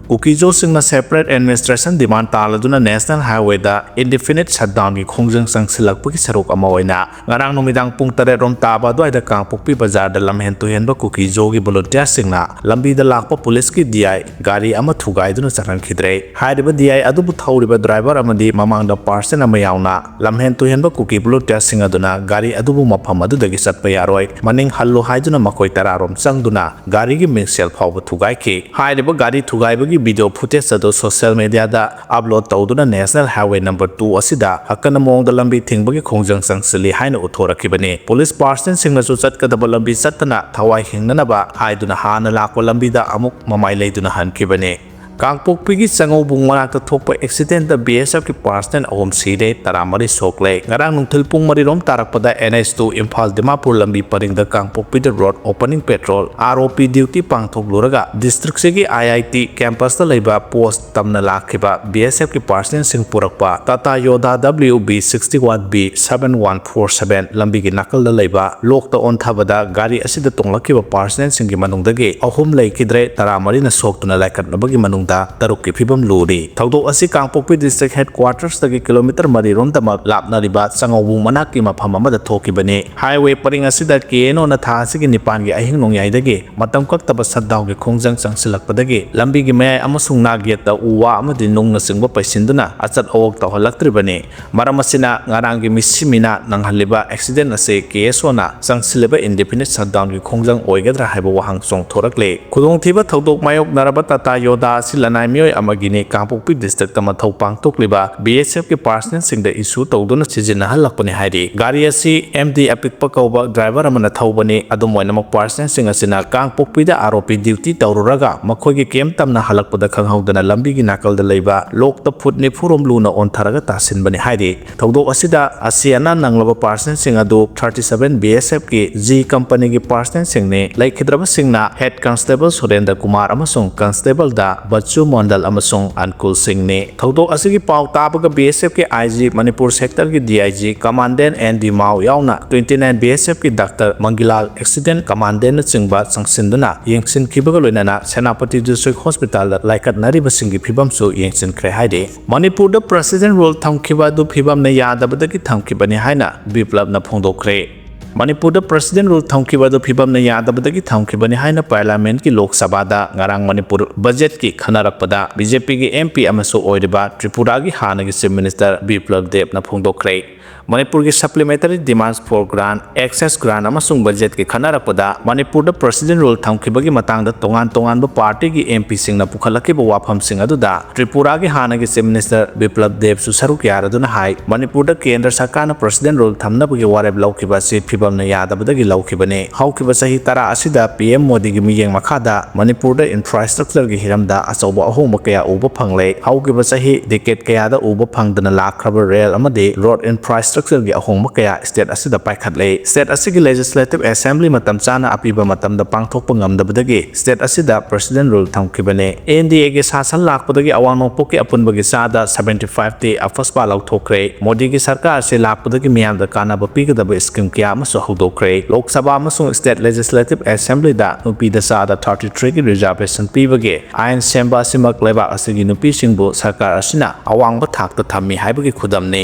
ꯀꯨꯀꯤꯖꯣꯁꯤꯡꯅ separate administration demand ꯇꯥꯜꯂꯗꯨꯅ ꯅꯦꯁꯅꯦꯜ ꯍꯥꯏꯋꯦꯗ indefinite shutdownꯒꯤ ꯈꯣꯡꯖꯪ ꯆꯪꯁꯤꯜꯂꯛꯄꯒꯤ ꯁꯔꯨꯛ ꯑꯃ ꯑꯣꯏꯅ ꯉꯔꯥꯡ ꯅꯨꯃꯤꯗꯥꯡ ꯄꯨꯡ ꯇꯔꯦꯠ ꯔꯣꯝ ꯇꯥꯕ ꯑꯗꯨꯋꯥꯏꯗ ꯀꯥꯡꯄꯣꯛꯄꯤ ꯕꯖꯥꯔꯗ ꯂꯝꯍꯦꯟ ꯇꯨꯍꯦꯟꯕ ꯀꯨꯀꯤꯖꯣꯒꯤ ꯚꯣꯂꯨꯟꯇꯤꯌꯔꯁꯤꯡꯅ ꯂꯝꯕꯤꯗ ꯂꯥꯛꯄ ꯄꯨꯂꯤꯁꯀꯤ ꯗꯤ ꯑꯥꯏ ꯒꯥꯔꯤ ꯑꯃ ꯊꯨꯒꯥꯏꯗꯨꯅ ꯆꯠꯍꯟꯈꯤꯗ꯭ꯔꯦ꯫ ꯍꯥꯏꯔꯤꯕ ꯗꯤ ꯑꯥꯏ ꯑꯗꯨꯕꯨ ꯊꯧꯔꯤꯕ ꯗ꯭ꯔꯥꯏꯚꯔ ꯑꯃꯗꯤ ꯃꯃꯥꯡꯗ ꯄꯥꯔꯁꯟ ꯑꯃ ꯌꯥꯎꯅ ꯂꯝꯍꯦꯟ ꯇꯨꯍꯦꯟꯕ ꯀꯨꯀꯤ ꯚꯣꯂꯨꯟꯇꯤꯌꯔꯁꯤꯡ ꯑꯗꯨꯅ ꯒꯥꯔꯤ ꯑꯗꯨꯕꯨ ꯃꯐꯝ ꯑꯗꯨꯗꯒꯤ ꯆꯠꯄ ꯌꯥꯔꯣꯏ, ꯃꯅꯤꯡ ꯍꯜꯂꯨ ꯍꯥꯏꯗꯨꯅ ꯃꯈꯣꯏ ꯇꯔꯥꯔꯣꯝ ꯆꯪꯗꯨꯅ ꯒꯥꯔꯤꯒꯤ ꯃꯤꯡꯁꯦꯜ ꯐꯥꯎꯕ ꯊꯨꯒꯥꯏꯈꯤ꯫ ꯍꯥꯏꯔꯤꯕ ꯒꯥꯔꯤ ꯊꯨꯒꯥꯏꯕꯒꯤ ꯚꯤꯗꯤꯑꯣ ꯐꯨꯇꯦꯖ ꯑꯗꯨ ꯁꯣꯁꯤꯌꯦꯜ ꯃꯤꯗꯤꯌꯥꯗ ꯑꯞꯂꯣꯗ ꯇꯧꯗꯨꯅ ꯅꯦꯁꯅꯦꯜ ꯍꯥꯏꯋꯦ ꯅꯝꯕꯔ two ꯑꯁꯤꯗ ꯑꯀꯟꯕ ꯃꯑꯣꯡꯗ ꯂꯝꯕꯤ ꯊꯤꯡꯕꯒꯤ ꯈꯣꯡꯖꯪ ꯆꯪꯁꯤꯜꯂꯤ ꯍꯥꯏꯅ ꯎꯠꯊꯣꯔꯛꯈꯤꯕꯅꯤ꯫ ꯄꯨꯂꯤꯁ ꯄꯥꯔꯁꯟꯁꯤꯡꯅꯁꯨ ꯆꯠꯀꯗꯕ ꯂꯝꯕꯤ ꯆꯠꯇꯅ ꯊꯋꯥꯏ ꯍꯤꯡꯅꯅꯕ ꯍꯥꯏꯗꯨꯅ ꯍꯥꯟꯅ ꯂꯥꯛꯄ ꯂꯝꯕꯤꯗ ꯑꯃꯨꯛ ꯃꯃꯥꯏ ꯂꯩꯗꯨꯅ ꯍꯟꯈꯤꯕꯅꯤ꯫ ꯀꯥꯡꯄꯣꯛꯄꯤꯒꯤ ꯆꯉꯧꯕꯨꯡ ꯃꯅꯥꯛꯇ ꯊꯣꯛꯄ ꯑꯦꯛꯁꯤꯗꯦꯟꯗ ꯕꯤ ꯑꯦꯁ ꯑꯦꯐꯀꯤ ꯄꯥꯔꯁꯅꯦꯜ ꯑꯍꯨꯝ ꯁꯤꯔꯦ, ꯇꯔꯥꯃꯔꯤ ꯁꯣꯛꯂꯦ꯫ ꯉꯔꯥꯡ ꯅꯨꯡꯊꯤꯜ ꯄꯨꯡ ꯃꯔꯤ ꯔꯣꯝ ꯇꯥꯔꯛꯄꯗ N H two Imphal Dimapur ꯂꯝꯕꯤ ꯄꯔꯤꯡꯗ ꯀꯥꯡꯄꯣꯛꯄꯤꯗ road opening petrol, R O P duty ꯄꯥꯡꯊꯣꯛꯂꯨꯔꯒ ꯗꯤꯁꯇ꯭ꯔꯤꯛꯁꯤꯒꯤ I I T ꯀꯦꯝꯄꯁꯇ ꯂꯩꯕ ꯄꯣꯁ ꯇꯝꯅ ꯂꯥꯛꯈꯤꯕ B S F ꯀꯤ ꯄꯥꯔꯁꯅꯦꯜꯁꯤꯡ ꯄꯨꯔꯛꯄ Tata Yodha W B sixty one B seven one four seven ꯂꯝꯕꯤꯒꯤ ꯅꯥꯀꯜꯗ ꯂꯩꯕ ꯂꯣꯛꯇ ꯑꯣꯟꯊꯕꯗ ꯒꯥꯔꯤ ꯑꯁꯤꯗ ꯇꯣꯡꯂꯛꯈꯤꯕ ꯄꯥꯔꯁꯅꯦꯜꯁꯤꯡꯒꯤ ꯃꯅꯨꯡꯗꯒꯤ ꯑꯍꯨꯝ ꯂꯩꯈꯤꯗ꯭ꯔꯦ, ꯇꯔꯥꯃꯔꯤꯅ ꯁꯣꯛꯇꯨꯅ ꯂꯥꯏꯀꯠꯅꯕꯒꯤ ꯃꯅꯨꯡ ꯇ ꯇꯔꯨꯛꯀꯤ ꯐꯤꯕꯝ ꯂꯨꯔꯤ꯫ ꯊꯧꯗꯣꯛ ꯑꯁꯤ ꯀꯥꯡꯄꯣꯛꯄꯤ district headquarters ꯇꯒꯤ kilometre ꯃꯔꯤ ꯔꯣꯝꯗꯃꯛ ꯂꯥꯞꯅꯔꯤꯕ ꯆꯉꯧꯕꯨꯡ ꯃꯅꯥꯛꯀꯤ ꯃꯐꯝ ꯑꯃꯗ ꯊꯣꯛꯈꯤꯕꯅꯤ꯫ Highway ꯄꯔꯤꯡ ꯑꯁꯤꯗ K N O ꯅ ꯊꯥ ꯑꯁꯤꯒꯤ ꯅꯤꯄꯥꯟꯒꯤ ꯑꯍꯤꯡ ꯅꯣꯡꯌꯥꯏꯗꯒꯤ ꯃꯇꯝ ꯀꯛꯇꯕ shutdown ꯒꯤ ꯈꯣꯡꯖꯪ ꯆꯪꯁꯤꯜꯂꯛꯄꯗꯒꯤ ꯂꯝꯕꯤꯒꯤ ꯃꯌꯥꯏ ꯑꯃꯁꯨꯡ ꯅꯥꯛ ꯌꯦꯠꯇ ꯎ ꯋꯥ ꯑꯃꯗꯤ ꯅꯨꯡꯅꯆꯤꯡꯕ ꯄꯩꯁꯤꯟꯗꯨꯅ ꯑꯆꯠ ꯑꯋꯣꯛ ꯇꯧꯍꯜꯂꯛꯇ꯭ꯔꯤꯕꯅꯤ꯫ ꯃꯔꯝ ꯑꯁꯤꯅ ꯉꯔꯥꯡꯒꯤ ꯃꯤꯁꯤ ꯃꯤꯅꯥ ꯅꯪꯍꯜꯂꯤꯕ accident ꯑꯁꯤ K S O ꯅ ꯆꯪꯁꯤꯜꯂꯤꯕ indefinite shutdown ꯒꯤ ꯈꯣꯡꯖꯪ ꯑꯣꯏꯒꯗ꯭ꯔꯥ ꯍꯥꯏꯕ ꯋꯥꯍꯪ ꯆꯣꯡꯊꯣꯔꯛꯂꯤ꯫ ꯈꯨꯗꯣꯡꯊꯤꯕ ꯊꯧꯗꯣꯛ ꯃꯥꯌꯣꯛꯅꯔꯕ Tata Yoda ꯑꯁꯤ ꯂꯅꯥꯏ ꯃꯤꯑꯣꯏ ꯑꯃꯒꯤꯅꯤ, ꯀꯥꯡꯄꯣꯛꯄꯤ district ꯇ ꯃꯊꯧ ꯄꯥꯡꯊꯣꯛꯂꯤꯕ B S F ꯀꯤ personnel ꯁꯤꯡꯗ issue ꯇꯧꯗꯨꯅ ꯁꯤꯖꯤꯟꯅꯍꯜꯂꯛꯄꯅꯤ ꯍꯥꯏꯔꯤ꯫ ꯒꯥꯔꯤ ꯑꯁꯤ M D ꯑꯄꯤꯛꯄ ꯀꯧꯕ driver ꯑꯃꯅ ꯊꯧꯕꯅꯤ꯫ ꯑꯗꯨꯝ ꯑꯣꯏꯅꯃꯛ, personnel ꯁꯤꯡ ꯑꯁꯤꯅ ꯀꯥꯡꯄꯣꯛꯄꯤꯗ R O P duty ꯇꯧꯔꯨꯔꯒ ꯃꯈꯣꯏꯒꯤ camp ꯇꯝꯅ ꯍꯜꯂꯛꯄꯗ ꯈꯪꯍꯧꯗꯅ ꯂꯝꯕꯤꯒꯤ ꯅꯥꯀꯜꯗ ꯂꯩꯕ ꯂꯣꯛꯇ ꯐꯨꯠ ꯅꯤꯐꯨ ꯔꯣꯝ ꯂꯨꯅ ꯑꯣꯟꯊꯔꯒ ꯇꯥꯁꯤꯟꯕꯅꯤ ꯍꯥꯏꯔꯤ꯫ ꯊꯧꯗꯣꯛ ꯑꯁꯤꯗ ꯑꯁꯤ ꯑꯅꯥ ꯅꯪꯂꯕ personnel ꯁꯤꯡ ꯑꯗꯨ thirty seven B S F ꯀꯤ G company ꯒꯤ personnel ꯁꯤꯡꯅꯤ꯫ ꯂꯩꯈꯤꯗ꯭ꯔꯕꯁꯤꯡꯅ Head Constable ꯁꯨꯔꯦꯟꯗ꯭ꯔ ꯀꯨꯃꯥꯔ ꯑꯃꯁꯨꯡ Constable ꯗ ꯕꯆꯨ ꯃꯣꯟꯗꯜ ꯑꯃꯁꯨꯡ ꯑꯟꯀꯨꯜ ꯁꯤꯡꯅꯤ꯫ ꯊꯧꯗꯣꯛ ꯑꯁꯤꯒꯤ ꯄꯥꯎ ꯇꯥꯕꯒ B S F ꯀꯤ I G, ꯃꯅꯤꯄꯨꯔ sector ꯒꯤ D I G, Commandant N D Mao ꯌꯥꯎꯅ twenty nine B S F ꯀꯤ Doctor ꯃꯪꯒꯤꯂꯥꯜ, Accident Commandant ꯅꯆꯤꯡꯕ ꯆꯪꯁꯤꯟꯗꯨꯅ ꯌꯦꯡꯁꯤꯟꯈꯤꯕꯒ ꯂꯣꯏꯅꯅ ꯁꯦꯅꯥꯄꯇꯤ District Hospital ꯗ ꯂꯥꯏꯀꯠꯅꯔꯤꯕꯁꯤꯡꯒꯤ ꯐꯤꯕꯝꯁꯨ ꯌꯦꯡꯁꯤꯟꯈ꯭ꯔꯦ ꯍꯥꯏꯔꯤ꯫ ꯃꯅꯤꯄꯨꯔꯗ President Rule ꯊꯝꯈꯤꯕ ꯑꯗꯨ ꯐꯤꯕꯝꯅ ꯌꯥꯗꯕꯗꯒꯤ ꯊꯝꯈꯤꯕꯅꯤ ꯍꯥꯏꯅ ꯕꯤꯄ꯭ꯂꯕꯅ ꯐꯣꯡꯗꯣꯛꯈ꯭ꯔꯦ꯫ ꯃꯅꯤꯄꯨꯔꯗ President Rule ꯊꯝꯈꯤꯕ ꯑꯗꯨ ꯐꯤꯕꯝꯅ ꯌꯥꯗꯕꯗꯒꯤ ꯊꯝꯈꯤꯕꯅꯤ ꯍꯥꯏꯅ Parliament ꯀꯤ ꯂꯣꯛ ꯁꯚꯥꯗ ꯉꯔꯥꯡ ꯃꯅꯤꯄꯨꯔ budget ꯀꯤ ꯈꯟꯅꯔꯛꯄꯗ B J P ꯒꯤ M P ꯑꯃꯁꯨ ꯑꯣꯏꯔꯤꯕ ꯇ꯭ꯔꯤꯄꯨꯔꯥꯒꯤ ꯍꯥꯟꯅꯒꯤ Chief Minister ꯕꯤꯄ꯭ꯂꯕ ꯗꯦꯕꯅ ꯐꯣꯡꯗꯣꯛꯈ꯭ꯔꯦ꯫ ꯃꯅꯤꯄꯨꯔꯒꯤ Supplementary Demands for Grant, Access Grant ꯑꯃꯁꯨꯡ budget ꯀꯤ ꯈꯟꯅꯔꯛꯄꯗ ꯃꯅꯤꯄꯨꯔꯗ President Rule ꯊꯝꯈꯤꯕꯒꯤ ꯃꯇꯥꯡꯗ ꯇꯣꯉꯥꯟ ꯇꯣꯉꯥꯟꯕ party ꯒꯤ M P ꯁꯤꯡꯅ ꯄꯨꯈꯠꯂꯛꯈꯤꯕ ꯋꯥꯐꯝꯁꯤꯡ ꯑꯗꯨꯗ ꯇ꯭ꯔꯤꯄꯨꯔꯥꯒꯤ ꯍꯥꯟꯅꯒꯤ Chief Minister ꯕꯤꯄ꯭ꯂꯕ ꯗꯦꯕꯁꯨ ꯁꯔꯨꯛ ꯌꯥꯔꯗꯨꯅ ꯍꯥꯏ, ꯃꯅꯤꯄꯨꯔꯗ ꯀꯦꯟꯗ꯭ꯔ ꯁꯔꯀꯥꯔꯅ President Rule ꯊꯝꯅꯕꯒꯤ ꯋꯥꯔꯦꯞ ꯂꯧꯈꯤꯕ ꯑꯁꯤ ꯐꯤꯕꯝꯅ ꯌꯥꯗꯕꯗꯒꯤ ꯂꯧꯈꯤꯕꯅꯤ꯫ ꯍꯧꯈꯤꯕ ꯆꯍꯤ ꯇꯔꯥ ꯑꯁꯤꯗ P M ꯃꯣꯗꯤꯒꯤ ꯃꯤꯠꯌꯦꯡ ꯃꯈꯥꯗ ꯃꯅꯤꯄꯨꯔꯗ infrastructure ꯒꯤ ꯍꯤꯔꯝꯗ ꯑꯆꯧꯕ ꯑꯍꯣꯡꯕ ꯀꯌꯥ ꯎꯕ ꯐꯪꯂꯦ꯫ ꯍꯧꯈꯤꯕ ꯆꯍꯤ decade ꯀꯌꯥꯗ ꯎꯕ ꯐꯪꯗꯅ ꯂꯥꯛꯈ꯭ꯔꯕ rail ꯑꯃꯗꯤ road infrastructure ꯁ꯭ꯇ꯭ꯔꯛꯆꯔꯒꯤ ꯑꯍꯣꯡꯕ ꯀꯌꯥ ꯁ꯭ꯇꯦꯠ ꯑꯁꯤꯗ ꯄꯥꯏꯈꯠꯂꯦ꯫ ꯁ꯭ꯇꯦꯠ ꯑꯁꯤꯒꯤ ꯂꯦꯖꯤꯁꯂꯦꯇꯤꯚ ꯑꯦꯁꯦꯝꯕ꯭ꯂꯤ ꯃꯇꯝ ꯆꯥꯅ ꯑꯄꯤꯕ ꯃꯇꯝꯗ ꯄꯥꯡꯊꯣꯛꯄ ꯉꯝꯗꯕꯗꯒꯤ ꯁ꯭ꯇꯦꯠ ꯑꯁꯤꯗ ꯄ꯭ꯔꯦꯁꯤꯗꯦꯟ ꯔꯨꯜ ꯊꯝꯈꯤꯕꯅꯤ꯫ ꯑꯦꯟ ꯗꯤ ꯑꯦꯒꯤ ꯁꯥꯁꯟ ꯂꯥꯛꯄꯗꯒꯤ ꯑꯋꯥꯡ ꯅꯣꯡꯄꯣꯛꯀꯤ ꯑꯄꯨꯟꯕꯒꯤ ꯆꯥꯗ seventy five ꯇꯤ ꯑꯐꯁꯄꯥ ꯂꯧꯊꯣꯛꯈ꯭ꯔꯦ꯫ ꯃꯣꯗꯤꯒꯤ ꯁꯔꯀꯥꯔ ꯑꯁꯤ ꯂꯥꯛꯄꯗꯒꯤ ꯃꯤꯌꯥꯝꯗ ꯀꯥꯟꯅꯕ ꯄꯤꯒꯗꯕ ꯁ꯭ꯀꯤꯝ ꯀꯌꯥ ꯑꯃꯁꯨ ꯍꯧꯗꯣꯛꯈ꯭ꯔꯦ꯫ ꯂꯣꯛ ꯁꯚꯥ ꯑꯃꯁꯨꯡ ꯁ꯭ꯇꯦꯠ ꯂꯦꯖꯤꯁꯂꯦꯇꯤꯚ ꯑꯦꯁꯦꯝꯕ꯭ꯂꯤꯗ ꯅꯨꯄꯤꯗ ꯆꯥꯗ thirty three ꯒꯤ ꯔꯤꯖꯥꯔꯚꯦꯁꯟ ꯄꯤꯕꯒꯤ ꯑꯥꯏꯟ ꯁꯦꯝꯕ ꯑꯁꯤꯃꯛ ꯂꯩꯕꯥꯛ ꯑꯁꯤꯒꯤ ꯅꯨꯄꯤꯁꯤꯡꯕꯨ ꯁꯔꯀꯥꯔ ꯑꯁꯤꯅ ꯑꯋꯥꯡꯕ ꯊꯥꯛꯇ ꯊꯝꯃꯤ ꯍꯥꯏꯕꯒꯤ ꯈꯨꯗꯝꯅꯤ꯫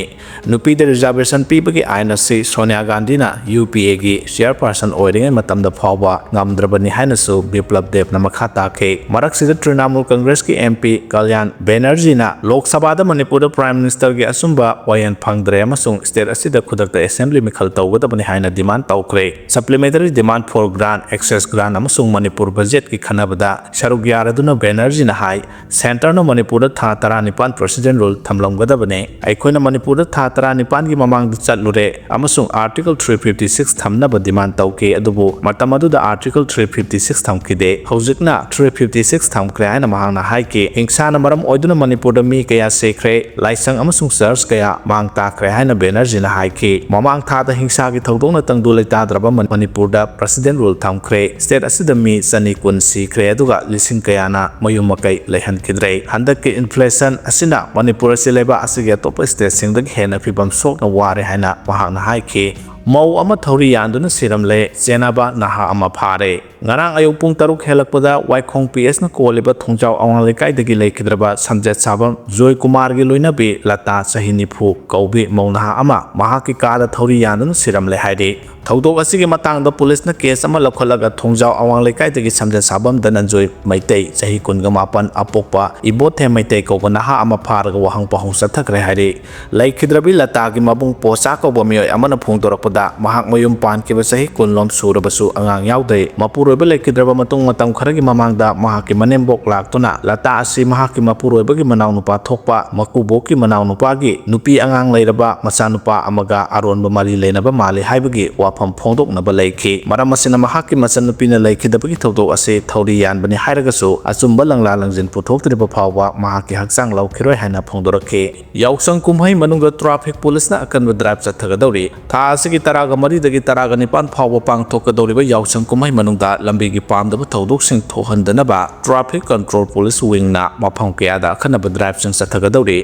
ꯅꯨꯄꯤꯗ ꯔꯤꯖꯥꯔꯚꯦꯁꯟ ꯄꯤꯕꯒꯤ ꯑꯥꯏꯟ ꯑꯁꯤ ꯁꯣꯅꯤꯌꯥ ꯒꯥꯟꯙꯤꯅ ꯌꯨ ꯄꯤ ꯑꯦꯒꯤ ꯆꯤꯌꯔꯄꯥꯔꯁꯟ ꯑꯣꯏꯔꯤꯉꯩ ꯃꯇꯝꯗ ꯐꯥꯎꯕ ꯉꯝꯗ꯭ꯔꯕꯅꯤ ꯍꯥꯏꯅꯁꯨ ꯕꯤꯄ꯭ꯂꯕ ꯗꯦꯕꯅ ꯃꯈꯥ ꯇꯥꯈꯤ꯫ ꯃꯔꯛꯁꯤꯗ ꯇ꯭ꯔꯤꯅꯥꯃꯨꯜ ꯀꯪꯒ꯭ꯔꯦꯁꯀꯤ ꯑꯦꯝ ꯄꯤ ꯀꯜꯌꯥꯟ ꯕꯦꯅꯔꯖꯤꯅ ꯂꯣꯛ ꯁꯚꯥꯗ ꯃꯅꯤꯄꯨꯔꯗ ꯄ꯭ꯔꯥꯏꯝ ꯃꯤꯅꯤꯁꯇꯔꯒꯤ ꯑꯆꯨꯝꯕ ꯋꯥꯌꯦꯜ ꯐꯪꯗ꯭ꯔꯦ ꯑꯃꯁꯨꯡ ꯁ꯭ꯇꯦꯠ ꯑꯁꯤꯗ ꯈꯨꯗꯛꯇ ꯑꯦꯁꯦꯝꯕ꯭ꯂꯤ ꯃꯤꯈꯜ ꯇꯧꯒꯗꯕꯅꯤ ꯍꯥꯏꯅ ꯗꯤꯃꯥꯟ ꯇꯧꯈ꯭ꯔꯦ꯫ Supplementary demand for grant, excess grant ꯑꯃꯁꯨꯡ ꯃꯅꯤꯄꯨꯔ ꯕꯖꯦꯠꯀꯤ ꯈꯟꯅꯕꯗ ꯁꯔꯨꯛ ꯌꯥꯔꯗꯨꯅ ꯕꯦꯅꯔꯖꯤꯅ ꯍꯥꯏ, ꯁꯦꯟꯇꯔꯅ ꯃꯅꯤꯄꯨꯔꯗ ꯊꯥ ꯇꯔꯥꯅꯤꯄꯥꯟ ꯄ꯭ꯔꯦꯁꯤꯗꯦꯟ ꯔꯨꯜ ꯊꯝꯂꯝꯒꯗꯕꯅꯤ꯫ ꯑꯩꯈꯣꯏꯅ ꯃꯅꯤꯄꯨꯔꯗ ꯊꯥ ꯇꯔꯥꯅꯤꯄꯥꯟꯒꯤ ꯃꯃꯥꯡꯗ ꯆꯠꯂꯨꯔꯦ ꯑꯃꯁꯨꯡ Article three fifty six ꯊꯝꯅꯕ ꯗꯤꯃꯥꯟ ꯇꯧꯈꯤ, ꯑꯗꯨꯕꯨ ꯃꯇꯝ ꯑꯗꯨꯗ Article three fifty six ꯊꯝꯈꯤꯗꯦ꯫ ꯍꯧꯖꯤꯛꯅ three fifty six ꯊꯝꯈ꯭ꯔꯦ ꯍꯥꯏꯅ ꯃꯍꯥꯛꯅ ꯍꯥꯏꯈꯤ꯫ ꯍꯤꯡꯁꯥꯅ ꯃꯔꯝ ꯑꯣꯏꯗꯨꯅ ꯃꯅꯤꯄꯨꯔꯗ ꯃꯤ ꯀꯌꯥ ꯁꯤꯈ꯭ꯔꯦ, ꯂꯥꯏꯁꯪ ꯑꯃꯁꯨꯡ ꯆꯔꯆ ꯀꯌꯥ ꯃꯥꯡ ꯇꯥꯛꯈ꯭ꯔꯦ ꯍꯥꯏꯅ ꯕꯦꯅꯔꯖꯤꯅ ꯍꯥꯏꯈꯤ꯫ ꯃꯃꯥꯡ ꯊꯥꯗ ꯍꯤꯡꯁꯥꯒꯤ ꯊꯧꯗꯣꯛꯅ ꯇꯪꯗꯨ ꯂꯩꯇꯥꯗ꯭ꯔꯕ ꯃꯅꯤꯄꯨꯔꯗ ꯄ꯭ꯔꯦꯁꯤꯗꯦꯟ ꯔꯨꯜ ꯊꯝꯈ꯭ꯔꯦ꯫ ꯁ꯭ꯇꯦꯠ ꯑꯁꯤꯗ ꯃꯤ ꯆꯅꯤ ꯀꯨꯟ ꯁꯤꯈ꯭ꯔꯦ, ꯑꯗꯨꯒ ꯂꯤꯁꯤꯡ ꯀꯌꯥꯅ ꯃꯌꯨꯝ ꯃꯀꯩ ꯂꯩꯍꯟꯈꯤꯗ꯭ꯔꯦ꯫ ꯍꯟꯗꯛꯀꯤ ꯏꯟꯐ꯭ꯂꯦꯁꯟ ꯑꯁꯤꯅ ꯃꯅꯤꯄꯨꯔ ꯑꯁꯤ ꯂꯩꯕꯥꯛ ꯑꯁꯤꯒꯤ ꯑꯇꯣꯞꯄ ꯁ꯭ꯇꯦꯠꯁꯤꯡꯗꯒꯤ ꯍꯦꯟꯅ ꯐꯤꯕꯝ ꯁꯣꯛꯅ ꯋꯥꯔꯦ ꯍꯥꯏꯅ ꯃꯍꯥꯛꯅ ꯍꯥꯏꯈꯤ꯫ ꯃꯧ ꯑꯃ ꯊꯧꯔꯤ ꯌꯥꯟꯗꯨꯅ ꯁꯤꯔꯝꯂꯦ, ꯆꯦꯟꯅꯕ ꯅꯍꯥ ꯑꯃ ꯐꯥꯔꯦ꯫ ꯉꯔꯥꯡ ꯑꯌꯨꯛ ꯄꯨꯡ ꯇꯔꯨꯛ ꯍꯦꯜꯂꯛꯄꯗ ꯋꯥꯏꯈꯣꯡ ꯄꯤ ꯑꯦꯁꯅ ꯀꯣꯜꯂꯤꯕ ꯊꯣꯡꯖꯥꯎ ꯑꯋꯥꯡ ꯂꯩꯀꯥꯏꯗꯒꯤ ꯂꯩꯈꯤꯗ꯭ꯔꯕ ꯁꯝꯖꯦꯠ ꯁꯥꯕꯝ ꯖꯣꯏꯀꯨꯃꯥꯔꯒꯤ ꯂꯣꯏꯅꯕꯤ ꯂꯇꯥ, ꯆꯍꯤ ꯅꯤꯐꯨ, ꯀꯧꯕꯤ ꯃꯧ ꯅꯍꯥ ꯑꯃ ꯃꯍꯥꯛꯀꯤ ꯀꯥꯗ ꯊꯧꯔꯤ ꯌꯥꯟꯗꯨꯅ ꯁꯤꯔꯝꯂꯦ ꯍꯥꯏꯔꯤ꯫ ꯊꯧꯗꯣꯛ ꯑꯁꯤꯒꯤ ꯃꯇꯥꯡꯗ ꯄꯨꯂꯤꯁꯅ ꯀꯦꯁ ꯑꯃ ꯂꯧꯈꯠꯂꯒ ꯊꯣꯡꯖꯥꯎ ꯑꯋꯥꯡ ꯂꯩꯀꯥꯏꯗꯒꯤ ꯁꯝꯖꯦꯠ ꯁꯥꯕꯝ ꯙꯅꯟꯖꯣꯏ ꯃꯩꯇꯩ, ꯆꯍꯤ ꯀꯨꯟꯒ ꯃꯥꯄꯟ, ꯑꯄꯣꯛꯄ ꯏꯕꯣꯊꯦ ꯃꯩꯇꯩ ꯀꯧꯕ ꯅꯍꯥ ꯑꯃ ꯐꯥꯔꯒ ꯋꯥꯍꯪ ꯄꯥꯎꯍꯪ ꯆꯠꯊꯈ꯭ꯔꯦ ꯍꯥꯏꯔꯤ꯫ ꯂꯩꯈꯤꯗ꯭ꯔꯕꯤ ꯂꯇꯥꯒꯤ ꯃꯕꯨꯡ ꯄꯣꯆꯥ ꯀꯧꯕ ꯃꯤꯑꯣꯏ ꯑꯃꯅ ꯐꯣꯡꯗꯣꯔꯛꯄꯗ, ꯃꯍꯥꯛ ꯃꯌꯨꯝ ꯄꯥꯟꯈꯤꯕ ꯆꯍꯤ ꯀꯨꯟꯂꯣꯝ ꯁꯨꯔꯕꯁꯨ ꯑꯉꯥꯡ ꯌꯥꯎꯗ꯭ꯔꯤ꯫ ꯃꯄꯨꯔꯣꯏꯕ ꯂꯩꯈꯤꯗ꯭ꯔꯕ ꯃꯇꯨꯡ ꯃꯇꯝ ꯈꯔꯒꯤ ꯃꯃꯥꯡꯗ ꯃꯍꯥꯛꯀꯤ ꯃꯅꯦꯝꯕꯣꯛ ꯂꯥꯛꯇꯨꯅ ꯂꯇꯥ ꯑꯁꯤ ꯃꯍꯥꯛꯀꯤ ꯃꯄꯨꯔꯣꯏꯕꯒꯤ ꯃꯅꯥꯎꯅꯨꯄꯥ ꯊꯣꯛꯄ ꯃꯀꯨꯕꯣꯛꯀꯤ ꯃꯅꯥꯎꯅꯨꯄꯥꯒꯤ ꯅꯨꯄꯤ ꯑꯉꯥꯡ ꯂꯩꯔꯕ ꯃꯆꯥꯅꯨꯄꯥ ꯑꯃꯒ ꯑꯔꯣꯟꯕ ꯃꯔꯤ ꯂꯩꯅꯕ ꯃꯥꯜꯂꯤ ꯍꯥꯏꯕꯒꯤ ꯋꯥꯐꯝ ꯐꯣꯡꯗꯣꯛꯅꯕ ꯂꯩꯈꯤ꯫ ꯃꯔꯝ ꯑꯁꯤꯅ ꯃꯍꯥꯛꯀꯤ ꯃꯆꯟꯅꯨꯄꯤꯅ ꯂꯩꯈꯤꯗꯕꯒꯤ ꯊꯧꯗꯣꯛ ꯑꯁꯤ ꯊꯧꯔꯤ ꯌꯥꯟꯕꯅꯤ ꯍꯥꯏꯔꯒꯁꯨ ꯑꯆꯨꯝꯕ ꯂꯪꯂꯥ ꯂꯪꯖꯤꯟ ꯄꯨꯊꯣꯛꯇ꯭ꯔꯤꯕ ꯐꯥꯎꯕ ꯃꯍꯥꯛꯀꯤ ꯍꯛꯆꯥꯡ ꯂꯧꯈꯤꯔꯣꯏ ꯍꯥꯏꯅ ꯐꯣꯡꯗꯣꯔꯛꯈꯤ꯫ ꯌꯥꯎꯁꯪ ꯀꯨꯝꯍꯩ ꯃꯅꯨꯡꯗ ꯇ꯭ꯔꯥꯐꯤꯛ ꯄꯨꯂꯤꯁꯅ ꯑꯀꯟꯕ ꯗ꯭ꯔꯥꯏꯚ ꯆꯠꯊꯒꯗꯧꯔꯤ꯫ ꯊꯥ ꯑꯁꯤꯒꯤ ꯇꯔꯥꯒ ꯃꯔꯤꯗꯒꯤ ꯇꯔꯥꯒ ꯅꯤꯄꯥꯟ ꯐꯥꯎꯕ ꯄꯥꯡꯊꯣꯛꯀꯗꯧꯔꯤꯕ ꯌꯥꯎꯁꯪ ꯀꯨꯝꯍꯩ ꯃꯅꯨꯡꯗ ꯂꯝꯕꯤꯒꯤ ꯄꯥꯝꯗꯕ ꯊꯧꯗꯣꯛꯁꯤꯡ ꯊꯣꯛꯍꯟꯗꯅꯕ ꯇ꯭ꯔꯥꯐꯤꯛ ꯀꯟꯇ꯭ꯔꯣꯜ ꯄꯨꯂꯤꯁ ꯋꯤꯡꯅ ꯃꯐꯝ ꯀꯌꯥꯗ ꯑꯈꯟꯅꯕ ꯗ꯭ꯔꯥꯏꯚꯁꯤꯡ ꯆꯠꯊꯒꯗꯧꯔꯤ꯫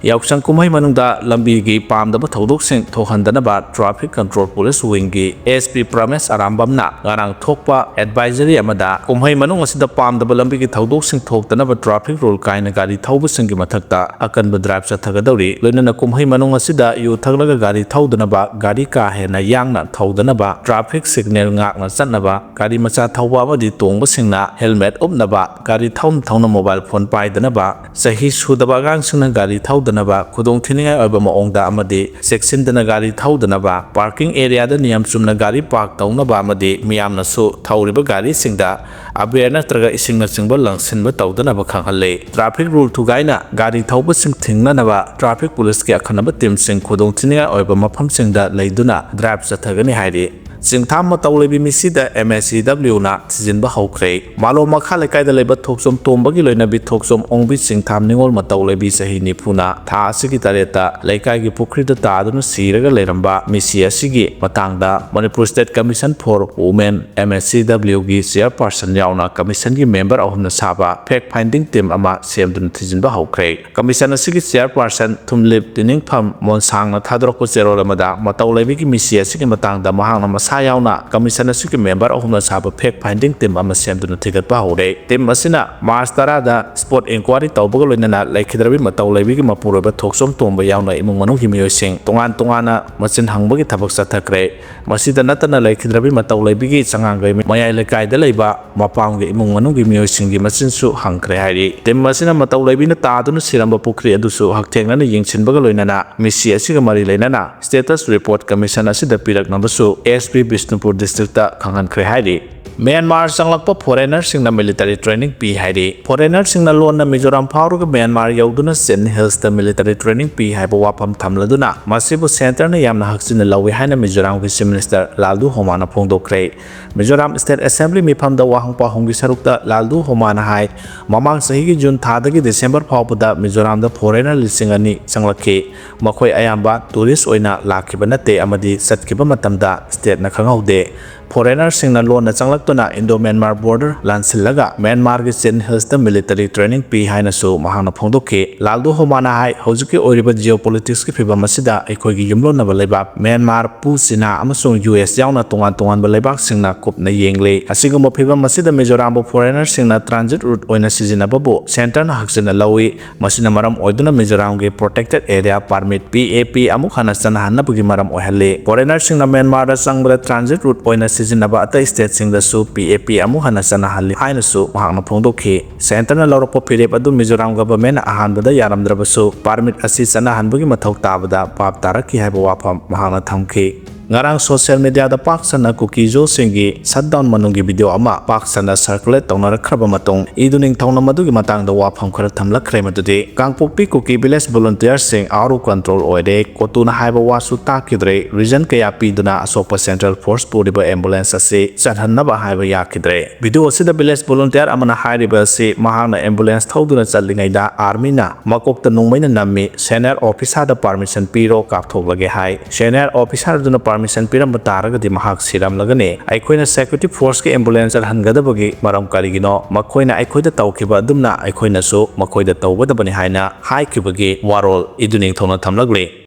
ꯌꯥꯎꯁꯪ ꯀꯨꯝꯍꯩ ꯃꯅꯨꯡꯗ ꯂꯝꯕꯤꯒꯤ ꯄꯥꯝꯗꯕ ꯊꯧꯗꯣꯛꯁꯤꯡ ꯊꯣꯛꯍꯟꯗꯅꯕ ꯇ꯭ꯔꯥꯐꯤꯛ ꯀꯟꯇ꯭ꯔꯣꯜ ꯄꯨꯂꯤꯁ ꯋꯤꯡꯒꯤ ꯑꯦꯁ ꯄꯤ ꯄ꯭ꯔꯃꯦꯁ ꯑꯔꯥꯝꯕꯝꯅ ꯉꯔꯥꯡ ꯊꯣꯛꯄ ꯑꯦꯗꯚꯥꯏꯖꯔꯤ ꯑꯃꯗ ꯀꯨꯝꯍꯩ ꯃꯅꯨꯡ ꯑꯁꯤꯗ ꯄꯥꯝꯗꯕ ꯂꯝꯕꯤꯒꯤ ꯊꯧꯗꯣꯛꯁꯤꯡ ꯊꯣꯛꯇꯅꯕ ꯇ꯭ꯔꯥꯐꯤꯛ ꯔꯨꯜ ꯀꯥꯏꯅ ꯒꯥꯔꯤ ꯊꯧꯕꯁꯤꯡꯒꯤ ꯃꯊꯛꯇ ꯑꯀꯟꯕ ꯗ꯭ꯔꯥꯏꯚ ꯆꯠꯊꯒꯗꯧꯔꯤ꯫ ꯂꯣꯏꯅꯅ ꯀꯨꯝꯍꯩ ꯃꯅꯨꯡ ꯑꯁꯤꯗ ꯌꯨ ꯊꯛꯂꯒ ꯒꯥꯔꯤ ꯊꯧꯗꯅꯕ, ꯒꯥꯔꯤ ꯀꯥ ꯍꯦꯟꯅ ꯌꯥꯡꯅ ꯊꯧꯗꯅꯕ, ꯇ꯭ꯔꯥꯐꯤꯛ ꯁꯤꯒꯅꯦꯜ ꯉꯥꯛꯅ ꯆꯠꯅꯕ, ꯒꯥꯔꯤ ꯃꯆꯥ ꯊꯧꯕ ꯑꯃꯗꯤ ꯇꯣꯡꯕꯁꯤꯡꯅ ꯍꯦꯜꯃꯦꯠ ꯎꯞꯅꯕ, ꯒꯥꯔꯤ ꯊꯧꯅ ꯊꯧꯅ ꯃꯣꯕꯥꯏꯜ ꯐꯣꯟ ꯄꯥꯏꯗꯅꯕ, ꯆꯍꯤ ꯁꯨꯗꯕ ꯑꯉꯥꯡꯁꯤꯡꯅ ꯒꯥꯔꯤ ꯊꯧꯗꯅꯕ, ꯈꯨꯗꯣꯡꯊꯤꯅꯤꯡꯉꯥꯏ ꯑꯣꯏꯕ ꯃꯑꯣꯡꯗ ꯑꯃꯗꯤ ꯆꯦꯛꯁꯤꯟꯗꯅ ꯒꯥꯔꯤ ꯊꯧꯗꯅꯕ, ꯄꯥꯔꯀꯤꯡ ꯑꯦꯔꯤꯌꯥꯗ ꯅꯤꯌꯝ ꯆꯨꯝꯅ ꯒꯥꯔꯤ ꯄꯥꯔꯛ ꯇꯧꯅꯕ ꯑꯃꯗꯤ ꯃꯤꯌꯥꯝꯅꯁꯨ ꯊꯧꯔꯤꯕ ꯒꯥꯔꯤꯁꯤꯡꯗ ꯑꯕꯦꯔ ꯅꯠꯇ꯭ꯔꯒ ꯏꯁꯤꯡꯅꯆꯤꯡꯕ ꯂꯪꯁꯤꯟꯕ ꯇꯧꯗꯅꯕ ꯈꯪꯍꯜꯂꯤ꯫ ꯇ꯭ꯔꯥꯐꯤꯛ ꯔꯨꯜ ꯊꯨꯒꯥꯏꯅ ꯒꯥꯔꯤ ꯊꯧꯕꯁꯤꯡ ꯊꯤꯡꯅꯅꯕ ꯇ꯭ꯔꯥꯐꯤꯛ ꯄꯨꯂꯤꯁꯀꯤ ꯑꯈꯟꯅꯕ ꯇꯤꯝꯁꯤꯡ ꯈꯨꯗꯣꯡꯊꯤꯅꯤꯡꯉꯥꯏ ꯑꯣꯏꯕ ꯃꯐꯝꯁꯤꯡꯗ ꯂꯩꯗꯨꯅ ꯗ꯭ꯔꯥꯏꯚ ꯆꯠꯊꯒꯅꯤ ꯍꯥꯏꯔꯤ꯫ ꯆꯤꯡꯊꯥꯝ ꯃꯇꯧ ꯂꯩꯕꯤ ꯃꯤꯁꯤꯗ ꯑꯦꯝ ꯑꯦꯁ ꯁꯤ ꯗꯕ꯭ꯂꯤꯎꯅ ꯊꯤꯖꯤꯟꯕ ꯍꯧꯈ꯭ꯔꯦ꯫ ꯃꯥꯂꯣꯝ ꯃꯈꯥ ꯂꯩꯀꯥꯏꯗ ꯂꯩꯕ ꯊꯣꯛꯆꯣꯝ ꯇꯣꯝꯕꯒꯤ ꯂꯣꯏꯅꯕꯤ ꯊꯣꯛꯆꯣꯝ ꯑꯣꯡꯕꯤ ꯆꯤꯡꯊꯥꯝ ꯅꯤꯉꯣꯜ ꯃꯇꯧ ꯂꯩꯕꯤ ꯆꯍꯤ ꯅꯤꯐꯨꯅ ꯊꯥ ꯑꯁꯤꯒꯤ ꯇꯔꯦꯠꯇ ꯂꯩꯀꯥꯏꯒꯤ ꯄꯨꯈ꯭ꯔꯤꯗ ꯇꯥꯗꯨꯅ ꯁꯤꯔꯒ ꯂꯩꯔꯝꯕ ꯃꯤꯁꯤ ꯑꯁꯤꯒꯤ ꯃꯇꯥꯡꯗ Manipur State Commission for Women, M S C W ꯒꯤ ꯆꯤꯌꯔꯄꯥꯔꯁꯟ ꯌꯥꯎꯅ ꯀꯃꯤꯁꯟꯒꯤ ꯃꯦꯝꯕꯔ ꯑꯍꯨꯝꯅ ꯁꯥꯕ ꯐꯦꯛ ꯐꯥꯏꯟꯗꯤꯡ ꯇꯤꯝ ꯑꯃ ꯁꯦꯝꯗꯨꯅ ꯊꯤꯖꯤꯟꯕ ꯍꯧꯈ꯭ꯔꯦ꯫ ꯀꯃꯤꯁꯟ ꯑꯁꯤꯒꯤ ꯆꯤꯌꯔꯄꯥꯔꯁꯟ ꯊꯨꯝꯂꯤꯞ ꯇꯤꯅꯤꯡꯐꯝ ꯃꯣꯟꯁꯥꯡꯅ ꯊꯥꯗꯣꯔꯛꯄ ꯆꯦꯔꯣꯜ ꯑꯃꯗ ꯃꯇꯧ ꯂꯩꯕꯤꯒꯤ ꯃꯤꯁꯤ ꯑꯁꯤꯒꯤ ꯃꯇꯥꯡꯗ ꯃꯍꯥꯛꯅ ꯃꯁꯥ ꯌꯥꯎꯅ commission ꯑꯁꯤꯒꯤ member ꯑꯍꯨꯝꯅ ꯁꯥꯕ fact finding team ꯑꯃ ꯁꯦꯝꯗꯨꯅ ꯊꯤꯒꯠꯄ ꯍꯧꯔꯦ꯫ Team ꯑꯁꯤꯅ March ꯇꯔꯥꯗ spot inquiry ꯇꯧꯕꯒ ꯂꯣꯏꯅꯅ ꯂꯩꯈꯤꯗ꯭ꯔꯕꯤ ꯃꯇꯧ ꯂꯩꯕꯤꯒꯤ ꯃꯄꯨꯔꯣꯏꯕ ꯊꯣꯛꯆꯣꯝ ꯇꯣꯝꯕ ꯌꯥꯎꯅ ꯏꯃꯨꯡ ꯃꯅꯨꯡꯒꯤ ꯃꯤꯑꯣꯏꯁꯤꯡ ꯇꯣꯉꯥꯟ ꯇꯣꯉꯥꯟꯅ ꯃꯆꯤꯟ ꯍꯪꯕꯒꯤ ꯊꯕꯛ ꯆꯠꯊꯈ꯭ꯔꯦ꯫ ꯃꯁꯤꯗ ꯅꯠꯇꯅ ꯂꯩꯈꯤꯗ꯭ꯔꯕꯤ ꯃꯇꯧ ꯂꯩꯕꯤꯒꯤ ꯆꯉꯥꯡꯒꯩ ꯃꯌꯥꯏ ꯂꯩꯀꯥꯏꯗ ꯂꯩꯕ ꯃꯄꯥꯝꯒꯤ ꯏꯃꯨꯡ ꯃꯅꯨꯡꯒꯤ ꯃꯤꯑꯣꯏꯁꯤꯡꯒꯤ ꯃꯆꯤꯟꯁꯨ ꯍꯪꯈ꯭ꯔꯦ ꯍꯥꯏꯔꯤ꯫ Team ꯑꯁꯤꯅ ꯃꯇꯧ ꯂꯩꯕꯤꯅ ꯇꯥꯗꯨꯅ ꯁꯤꯔꯝꯕ ꯄꯨꯈ꯭ꯔꯤ ꯑꯗꯨꯁꯨ ꯍꯛꯊꯦꯡꯅꯅ ꯌꯦꯡꯁꯤꯟꯕꯒ ꯂꯣꯏꯅꯅ ꯃꯤꯁꯤ ꯑꯁꯤꯒ ꯃꯔꯤ ꯂꯩꯅꯅ status report commission ꯑꯁꯤꯗ ꯄꯤꯔꯛꯅꯕꯁꯨ S P ꯕꯤꯁꯅꯨꯄꯨꯔ districtꯇ ꯈꯪꯍꯟꯈ꯭ꯔꯦ ꯍꯥꯏꯔꯤ꯫ ꯃ꯭ꯌꯥꯟꯃꯥꯔ ꯆꯪꯂꯛꯄ foreignerꯁꯤꯡꯅ military training ꯄꯤ ꯍꯥꯏꯔꯤ꯫ Foreignerꯁꯤꯡꯅ ꯂꯣꯟꯅ ꯃꯤꯖꯣꯔꯥꯝ ꯐꯥꯎꯔꯒ ꯃ꯭ꯌꯥꯟꯃꯥꯔ ꯌꯧꯗꯨꯅ ꯆꯤꯟ ꯍꯤꯜꯁꯇ military training ꯄꯤ ꯍꯥꯏꯕ ꯋꯥꯐꯝ ꯊꯝꯂꯗꯨꯅ ꯃꯁꯤꯕꯨ centreꯅ ꯌꯥꯝꯅ ꯍꯛꯆꯤꯟꯅ ꯂꯧꯏ ꯍꯥꯏꯅ ꯃꯤꯖꯣꯔꯥꯝꯒꯤ Chief Minister ꯂꯥꯜꯗꯨ ꯍꯣꯃꯥꯅ ꯐꯣꯡꯗꯣꯛꯈ꯭ꯔꯦ꯫ Mizoram State Assembly ꯃꯤꯐꯝꯗ ꯋꯥꯍꯪ ꯄꯥꯎꯍꯪꯒꯤ ꯁꯔꯨꯛꯇ ꯂꯥꯜꯗꯨ ꯍꯣꯃꯥꯅ ꯍꯥꯏ, ꯃꯃꯥꯡ ꯆꯍꯤꯒꯤ ꯖꯨꯟ ꯊꯥꯗꯒꯤ ꯗꯤꯁꯦꯝꯕꯔ ꯐꯥꯎꯕꯗ ꯃꯤꯖꯣꯔꯥꯝꯗ foreigner ꯂꯤꯁꯤꯡ ꯑꯅꯤ ꯆꯪꯂꯛꯈꯤ꯫ ꯃꯈꯣꯏ ꯑꯌꯥꯝꯕ tourist ꯑꯣꯏꯅ ꯂꯥꯛꯈꯤꯕ ꯅꯠꯇꯦ ꯑꯃꯗꯤ ꯆꯠꯈꯤꯕ ꯃꯇꯝꯗ stateꯅ ꯈꯪꯍꯧꯗꯦ꯫ Foreignerꯁꯤꯡꯅ ꯂꯣꯟꯅ ꯆꯪꯂꯛꯇꯨꯅ Indo-Myanmar border ꯂꯥꯟꯁꯤꯜꯂꯒ ꯃ꯭ꯌꯥꯟꯃꯥꯔꯒꯤ ꯆꯤꯟ ꯍꯤꯜꯁꯇ military training ꯄꯤ ꯍꯥꯏꯅꯁꯨ ꯃꯍꯥꯛꯅ ꯐꯣꯡꯗꯣꯛꯈꯤ꯫ ꯂꯥꯜꯗꯨ ꯍꯣꯃꯥꯅ ꯍꯥꯏ, ꯍꯧꯖꯤꯛꯀꯤ ꯑꯣꯏꯔꯤꯕ geopoliticsꯀꯤ ꯐꯤꯕꯝ ꯑꯁꯤꯗ ꯑꯩꯈꯣꯏꯒꯤ ꯌꯨꯝꯂꯣꯟꯅꯕ ꯂꯩꯕꯥꯛ ꯃ꯭ꯌꯥꯟꯃꯥꯔ, ꯄꯨ ꯆꯤꯅꯥ ꯑꯃꯁꯨꯡ U S ꯌꯥꯎꯅ ꯇꯣꯉꯥꯟ ꯇꯣꯉꯥꯟꯕ ꯂꯩꯕꯥꯛꯁꯤꯡꯅ ꯀꯨꯞꯅ ꯌꯦꯡꯂꯤ꯫ ꯑꯁꯤꯒꯨꯝꯕ ꯐꯤꯕꯝ ꯑꯁꯤꯗ ꯃꯤꯖꯣꯔꯥꯝꯕꯨ foreignerꯁꯤꯡꯅ transit route ꯑꯣꯏꯅ ꯁꯤꯖꯤꯟꯅꯕꯕꯨ centreꯅ ꯍꯛꯆꯤꯟꯅ ꯂꯧꯏ꯫ ꯃꯁꯤꯅ ꯃꯔꯝ ꯑꯣꯏꯗꯨꯅ ꯃꯤꯖꯣꯔꯥꯝꯒꯤ protected area permit, P A P, ꯑꯃꯨꯛ ꯍꯟꯅ ꯆꯠꯅꯍꯟꯅꯕꯒꯤ ꯃꯔꯝ ꯑꯣꯏꯍꯜꯂꯤ꯫ Foreigners ꯁꯤꯡꯅ ꯃ꯭ꯌꯥꯟꯃꯥꯔꯗ ꯆꯪꯕꯗ transit route ꯑꯣꯏꯅ ꯁꯤꯖꯤꯟꯅꯕ ꯑꯇꯩ state ꯁꯤꯡꯗꯁꯨ P A P ꯑꯃꯨꯛ ꯍꯟꯅ ꯆꯠꯅꯍꯜꯂꯤ ꯍꯥꯏꯅꯁꯨ ꯃꯍꯥꯛꯅ ꯐꯣꯡꯗꯣꯛꯈꯤ꯫ Centre ꯅ ꯂꯧꯔꯛꯄ ꯐꯤꯔꯦꯞ ꯑꯗꯨ ꯃꯤꯖꯣꯔꯥꯝ government ꯅ ꯑꯍꯥꯟꯕꯗ ꯌꯥꯔꯝꯗ꯭ꯔꯕꯁꯨ, permit ꯑꯁꯤ ꯆꯠꯅꯍꯟꯕꯒꯤ ꯃꯊꯧ ꯇꯥꯕꯗ ꯚꯥꯞ ꯇꯥꯔꯛꯈꯤ ꯍꯥꯏꯕ ꯋꯥꯐꯝ ꯃꯍꯥꯛꯅ ꯊꯝꯈꯤ꯫ ꯉꯔꯥꯡ social media ꯗ ꯄꯥꯛ ꯁꯟꯅ ꯀꯨꯀꯤ ꯖꯣꯁꯤꯡꯒꯤ shutdown ꯃꯅꯨꯡꯒꯤ video ꯑꯃ ꯄꯥꯛ ꯁꯟꯅ circulate ꯇꯧꯅꯔꯛꯈ꯭ꯔꯕ ꯃꯇꯨꯡ, ꯏꯗꯨ ꯅꯤꯡꯊꯧꯅ ꯃꯗꯨꯒꯤ ꯃꯇꯥꯡꯗ ꯋꯥꯐꯝ ꯈꯔ ꯊꯝꯂꯛꯈ꯭ꯔꯦ, ꯃꯗꯨꯗꯤ ꯀꯥꯡꯄꯣꯛꯄꯤ ꯀꯨꯀꯤ village volunteer ꯁꯤꯡ out of control ꯑꯣꯏꯔꯦ, ꯀꯣꯇꯨꯅ ꯍꯥꯏꯕ ꯋꯥꯁꯨ ꯇꯥꯈꯤꯗ꯭ꯔꯦ, reason ꯀꯌꯥ ꯄꯤꯗꯨꯅ ꯑꯁꯣꯛꯄ central force ꯄꯨꯔꯤꯕ ambulance ꯑꯁꯤ ꯆꯠꯍꯟꯅꯕ ꯍꯥꯏꯕ ꯌꯥꯈꯤꯗ꯭ꯔꯦ꯫ Video ꯑꯁꯤꯗ village volunteer ꯑꯃꯅ ꯍꯥꯏꯔꯤꯕ ꯑꯁꯤ ꯃꯍꯥꯛꯅ ambulance ꯊꯧꯗꯨꯅ ꯆꯠꯂꯤꯉꯩꯗ army ꯅ ꯃꯀꯣꯛꯇ ꯅꯣꯡꯃꯩꯅ ꯅꯝꯃꯤ, senior officer ꯗ permission ꯄꯤꯔꯣ, ꯀꯥꯞꯊꯣꯛꯂꯒꯦ ꯍꯥꯏ꯫ Senior officer ꯑꯗꯨꯅ permission ꯄꯤꯔꯝꯕ ꯇꯥꯔꯒꯗꯤ ꯃꯍꯥꯛ ꯁꯤꯔꯝꯂꯒꯅꯤ꯫ ꯑꯩꯈꯣꯏꯅ security force ꯀꯤ ambulance ꯆꯠꯍꯟꯒꯗꯕꯒꯤ ꯃꯔꯝ ꯀꯔꯤꯒꯤꯅꯣ? ꯃꯈꯣꯏꯅ ꯑꯩꯈꯣꯏꯗ ꯇꯧꯈꯤꯕ ꯑꯗꯨꯝꯅ ꯑꯩꯈꯣꯏꯅꯁꯨ ꯃꯈꯣꯏꯗ ꯇꯧꯒꯗꯕꯅꯤ ꯍꯥꯏꯅ ꯍꯥꯏꯈꯤꯕꯒꯤ ꯋꯥꯔꯣꯜ ꯏꯗꯨ ꯅꯤꯡꯊꯧꯅ ꯊꯝꯂꯛꯂꯤ꯫